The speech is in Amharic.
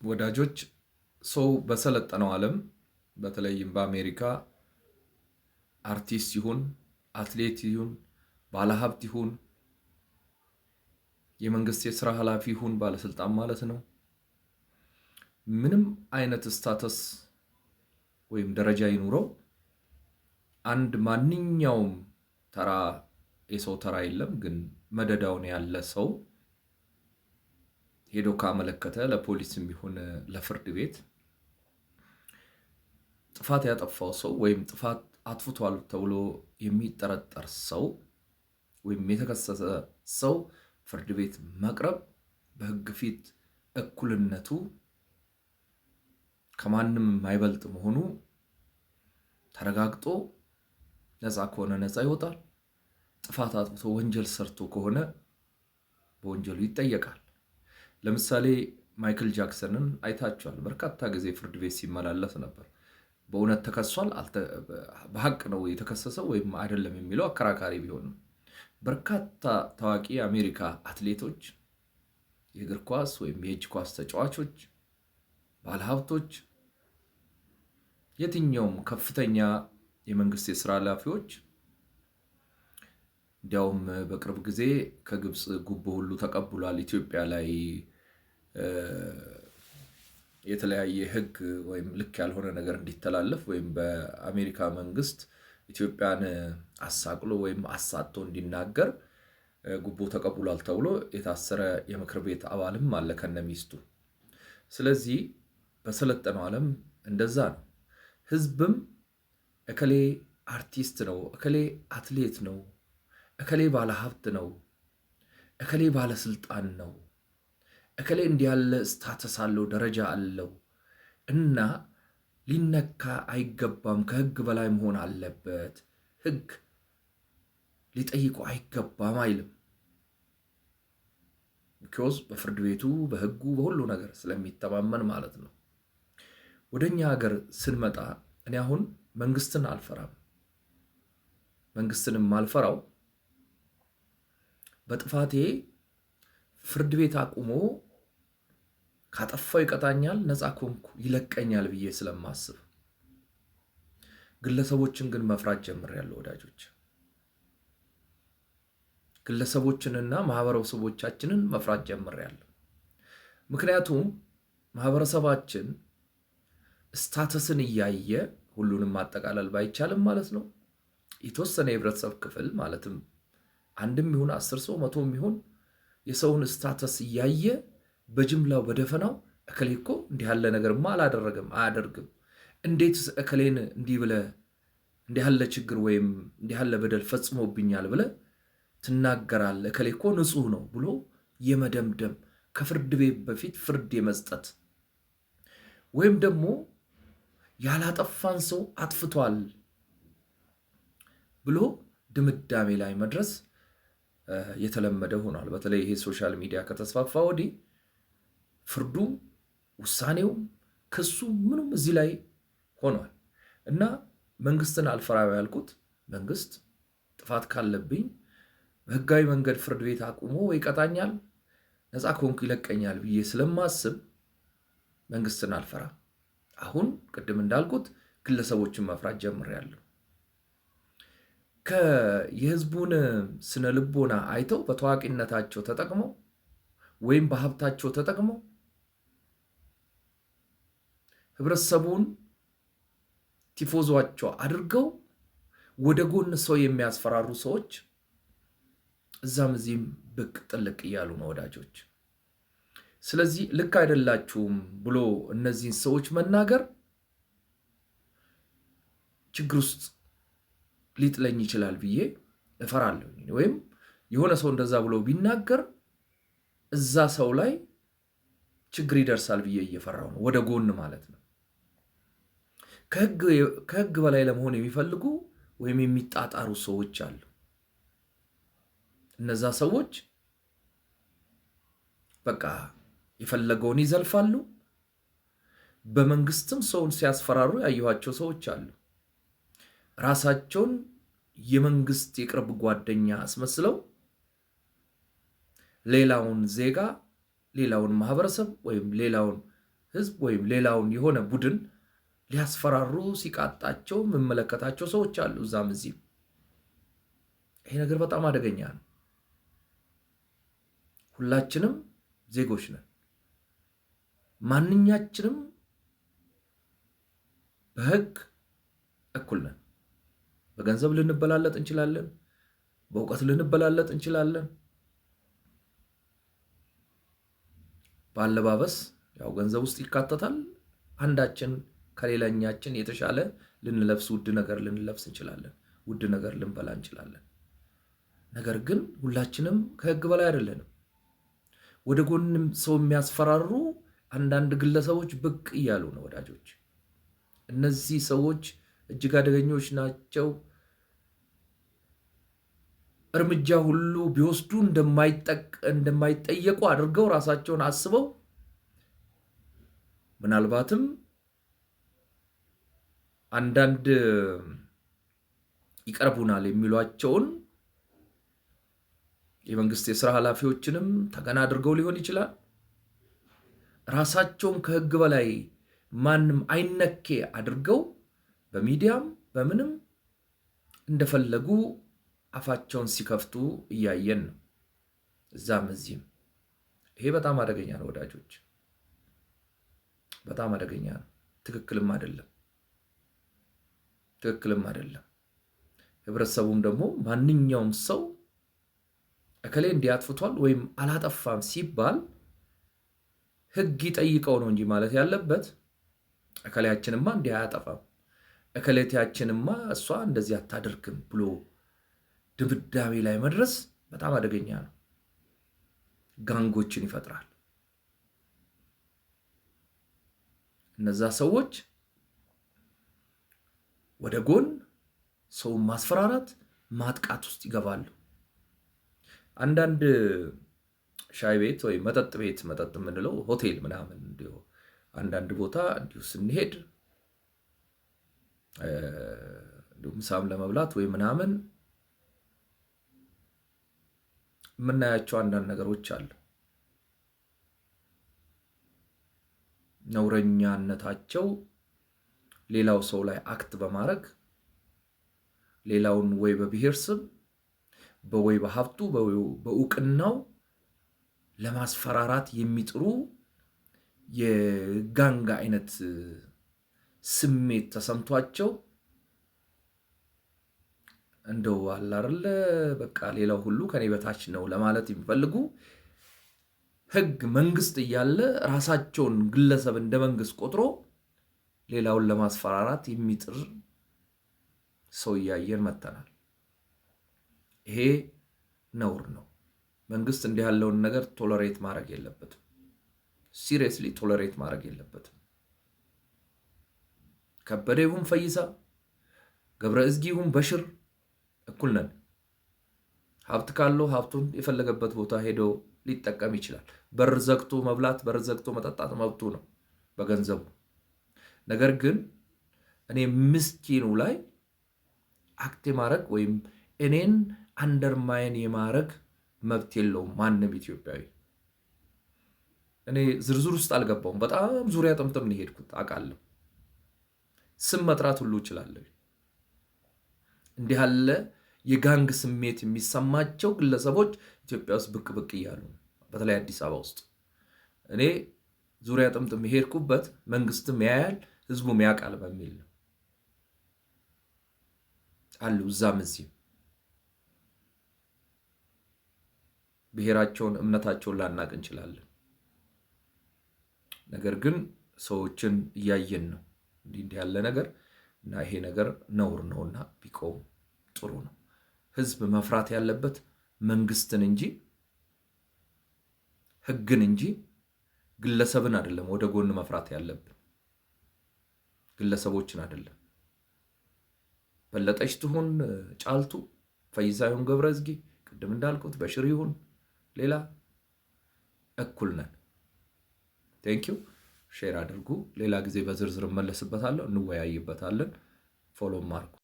ወዳጆች፣ ሰው በሰለጠነው ዓለም በተለይም በአሜሪካ አርቲስት ይሁን፣ አትሌት ይሁን፣ ባለሀብት ይሁን፣ የመንግስት የስራ ኃላፊ ይሁን፣ ባለስልጣን ማለት ነው፣ ምንም አይነት status ወይም ደረጃ ይኑረው፣ አንድ ማንኛውም ተራ የሰው ተራ የለም፣ ግን መደዳውን ያለ ሰው ሄዶ ካመለከተ ለፖሊስም ይሁን ለፍርድ ቤት ጥፋት ያጠፋው ሰው ወይም ጥፋት አጥፍቷል ተብሎ የሚጠረጠር ሰው ወይም የተከሰሰ ሰው ፍርድ ቤት መቅረብ በሕግ ፊት እኩልነቱ ከማንም የማይበልጥ መሆኑ ተረጋግጦ ነፃ ከሆነ ነፃ ይወጣል። ጥፋት አጥፍቶ ወንጀል ሰርቶ ከሆነ በወንጀሉ ይጠየቃል። ለምሳሌ ማይክል ጃክሰንን አይታችኋል። በርካታ ጊዜ ፍርድ ቤት ሲመላለስ ነበር። በእውነት ተከሷል፣ በሀቅ ነው የተከሰሰው ወይም አይደለም የሚለው አከራካሪ ቢሆንም፣ በርካታ ታዋቂ የአሜሪካ አትሌቶች፣ የእግር ኳስ ወይም የእጅ ኳስ ተጫዋቾች፣ ባለሀብቶች፣ የትኛውም ከፍተኛ የመንግስት የስራ ኃላፊዎች፣ እንዲያውም በቅርብ ጊዜ ከግብፅ ጉቦ ሁሉ ተቀብሏል፣ ኢትዮጵያ ላይ የተለያየ ሕግ ወይም ልክ ያልሆነ ነገር እንዲተላለፍ ወይም በአሜሪካ መንግስት ኢትዮጵያን አሳቅሎ ወይም አሳጥቶ እንዲናገር ጉቦ ተቀብሏል ተብሎ የታሰረ የምክር ቤት አባልም አለ ከነሚስቱ። ስለዚህ በሰለጠነው ዓለም እንደዛ ነው። ህዝብም እከሌ አርቲስት ነው፣ እከሌ አትሌት ነው፣ እከሌ ባለሀብት ነው፣ እከሌ ባለስልጣን ነው፣ እከሌ እንዲህ ያለ status አለው፣ ደረጃ አለው እና ሊነካ አይገባም፣ ከህግ በላይ መሆን አለበት፣ ህግ ሊጠይቁ አይገባም አይልም። Because በፍርድ ቤቱ፣ በህጉ፣ በሁሉ ነገር ስለሚተማመን ማለት ነው። ወደ እኛ ሀገር ስንመጣ እኔ አሁን መንግስትን አልፈራም። መንግስትንም አልፈራው በጥፋቴ ፍርድ ቤት አቁሞ ካጠፋው ይቀጣኛል፣ ነፃ ከሆንኩ ይለቀኛል ብዬ ስለማስብ። ግለሰቦችን ግን መፍራት ጀምሬያለሁ ወዳጆች። ግለሰቦችንና ማህበረሰቦቻችንን መፍራት ጀምሬያለሁ። ምክንያቱም ማህበረሰባችን status ን እያየ፣ ሁሉንም ማጠቃለል ባይቻልም ማለት ነው፣ የተወሰነ የህብረተሰብ ክፍል፣ ማለትም አንድም ይሁን 10 ሰው፣ 100ም ይሁን፣ የሰውን status እያየ በጅምላው በደፈናው እከሌ እኮ እንዲህ ያለ ነገርማ አላደረገም፣ አያደርግም፣ እንዴት እከሌን እንዲህ ብለህ እንዲህ ያለ ችግር ወይም እንዲህ ያለ በደል ፈጽሞብኛል ብለህ ትናገራለህ? እከሌ እኮ ንጹሕ ነው ብሎ የመደምደም፣ ከፍርድ ቤት በፊት ፍርድ የመስጠት ወይም ደግሞ ያላጠፋን ሰው አጥፍቷል ብሎ ድምዳሜ ላይ መድረስ የተለመደ ሆኗል። በተለይ ይሄ social media ከተስፋፋ ወዲህ ፍርዱም፣ ውሳኔውም፣ ክሱ ምኑም እዚህ ላይ ሆኗል እና መንግስትን አልፈራም ያልኩት መንግስት ጥፋት ካለብኝ በህጋዊ መንገድ ፍርድ ቤት አቁሞ ወይ ይቀጣኛል፣ ነፃ ከሆንኩ ይለቀኛል ብዬ ስለማስብ መንግስትን አልፈራም። አሁን ቅድም እንዳልኩት ግለሰቦችን መፍራት ጀምሬያለሁ። የህዝቡን ስነ ልቦና አይተው በታዋቂነታቸው ተጠቅመው ወይም በሀብታቸው ተጠቅመው ህብረተሰቡን ቲፎዟቸው አድርገው ወደ ጎን ሰው የሚያስፈራሩ ሰዎች እዛም እዚህም ብቅ ጥልቅ እያሉ ነው ወዳጆች። ስለዚህ ልክ አይደላችሁም ብሎ እነዚህን ሰዎች መናገር ችግር ውስጥ ሊጥለኝ ይችላል ብዬ እፈራለሁ። ወይም የሆነ ሰው እንደዛ ብሎ ቢናገር እዛ ሰው ላይ ችግር ይደርሳል ብዬ እየፈራሁ ነው፣ ወደ ጎን ማለት ነው። ከህግ በላይ ለመሆን የሚፈልጉ ወይም የሚጣጣሩ ሰዎች አሉ። እነዛ ሰዎች በቃ የፈለገውን ይዘልፋሉ። በመንግስትም ሰውን ሲያስፈራሩ ያየኋቸው ሰዎች አሉ። ራሳቸውን የመንግስት የቅርብ ጓደኛ አስመስለው ሌላውን ዜጋ፣ ሌላውን ማህበረሰብ ወይም ሌላውን ህዝብ ወይም ሌላውን የሆነ ቡድን ሊያስፈራሩ ሲቃጣቸው የምመለከታቸው ሰዎች አሉ እዛም እዚህም። ይሄ ነገር በጣም አደገኛ ነው። ሁላችንም ዜጎች ነን። ማንኛችንም በህግ እኩል ነን። በገንዘብ ልንበላለጥ እንችላለን። በእውቀት ልንበላለጥ እንችላለን። በአለባበስ ያው ገንዘብ ውስጥ ይካተታል። አንዳችን ከሌላኛችን የተሻለ ልንለብስ፣ ውድ ነገር ልንለብስ እንችላለን። ውድ ነገር ልንበላ እንችላለን። ነገር ግን ሁላችንም ከህግ በላይ አይደለንም። ወደ ጎንም ሰው የሚያስፈራሩ አንዳንድ ግለሰቦች ብቅ እያሉ ነው ወዳጆች። እነዚህ ሰዎች እጅግ አደገኞች ናቸው። እርምጃ ሁሉ ቢወስዱ እንደማይጠየቁ አድርገው ራሳቸውን አስበው ምናልባትም አንዳንድ ይቀርቡናል የሚሏቸውን የመንግስት የስራ ኃላፊዎችንም ተገና አድርገው ሊሆን ይችላል። ራሳቸውን ከህግ በላይ ማንም አይነኬ አድርገው በሚዲያም በምንም እንደፈለጉ አፋቸውን ሲከፍቱ እያየን ነው፣ እዛም እዚህም። ይሄ በጣም አደገኛ ነው ወዳጆች፣ በጣም አደገኛ ነው። ትክክልም አይደለም፣ ትክክልም አይደለም። ህብረተሰቡም ደግሞ ማንኛውም ሰው እከሌ እንዲህ አጥፍቷል ወይም አላጠፋም ሲባል ህግ ይጠይቀው ነው እንጂ ማለት ያለበት እከሌያችንማ እንዲህ አያጠፋም፣ እከሌያችንማ እሷ እንደዚህ አታደርግም ብሎ ድምዳሜ ላይ መድረስ በጣም አደገኛ ነው። Gang ኦችን ይፈጥራል። እነዛ ሰዎች ወደ ጎን ሰውን ማስፈራራት፣ ማጥቃት ውስጥ ይገባሉ። አንዳንድ ሻይ ቤት ወይ መጠጥ ቤት፣ መጠጥ የምንለው ሆቴል ምናምን፣ እንዲሁ አንዳንድ ቦታ እንዲሁ ስንሄድ እንዲሁ ምሳም ለመብላት ወይ ምናምን የምናያቸው አንዳንድ ነገሮች አሉ። ነውረኛነታቸው ሌላው ሰው ላይ act በማድረግ፣ ሌላውን ወይ በብሔር ስም ወይ በሀብቱ በእውቅናው ለማስፈራራት የሚጥሩ የ gang አይነት ስሜት ተሰምቷቸው እንደው አለ አይደለ በቃ ሌላው ሁሉ ከኔ በታች ነው ለማለት የሚፈልጉ፣ ህግ መንግስት እያለ ራሳቸውን ግለሰብ እንደ መንግስት ቆጥሮ ሌላውን ለማስፈራራት የሚጥር ሰው እያየን መጥተናል። ይሄ ነውር ነው። መንግስት እንዲህ ያለውን ነገር tolerate ማድረግ የለበትም። Seriously tolerate ማድረግ የለበትም። ከበደ ይሁን ፈይሳ፣ ገብረ እዝጊ ይሁን በሽር እኩል ነን። ሀብት ካለው ሀብቱን የፈለገበት ቦታ ሄዶ ሊጠቀም ይችላል። በር ዘግቶ መብላት፣ በር ዘግቶ መጠጣት መብቱ ነው በገንዘቡ። ነገር ግን እኔ ምስኪኑ ላይ act የማድረግ ወይም እኔን undermine የማድረግ መብት የለውም ማንም ኢትዮጵያዊ። እኔ ዝርዝር ውስጥ አልገባውም። በጣም ዙሪያ ጥምጥም ነው የሄድኩት አውቃለሁ። ስም መጥራት ሁሉ እችላለሁ። እንዲህ ያለ የ gang ስሜት የሚሰማቸው ግለሰቦች ኢትዮጵያ ውስጥ ብቅ ብቅ እያሉ ነው፣ በተለይ አዲስ አበባ ውስጥ። እኔ ዙሪያ ጥምጥም የሄድኩበት መንግስትም ያያል ህዝቡም ያውቃል በሚል ነው። አሉ እዛም እዚህም፣ ብሔራቸውን እምነታቸውን ላናቅ እንችላለን። ነገር ግን ሰዎችን እያየን ነው እንዲህ እንዲህ ያለ ነገር እና ይሄ ነገር ነውር ነውና ቢቆም ጥሩ ነው። ህዝብ መፍራት ያለበት መንግስትን እንጂ ህግን እንጂ ግለሰብን አይደለም። ወደ ጎን መፍራት ያለብን ግለሰቦችን አይደለም። በለጠች ትሁን ጫልቱ፣ ፈይሳ ይሁን ገብረ እዝጊ፣ ቅድም እንዳልኩት በሽር ይሁን ሌላ እኩል ነን። Thank you፣ share አድርጉ። ሌላ ጊዜ በዝርዝር እመለስበታለሁ፣ እንወያይበታለን። Follow አድርጉ።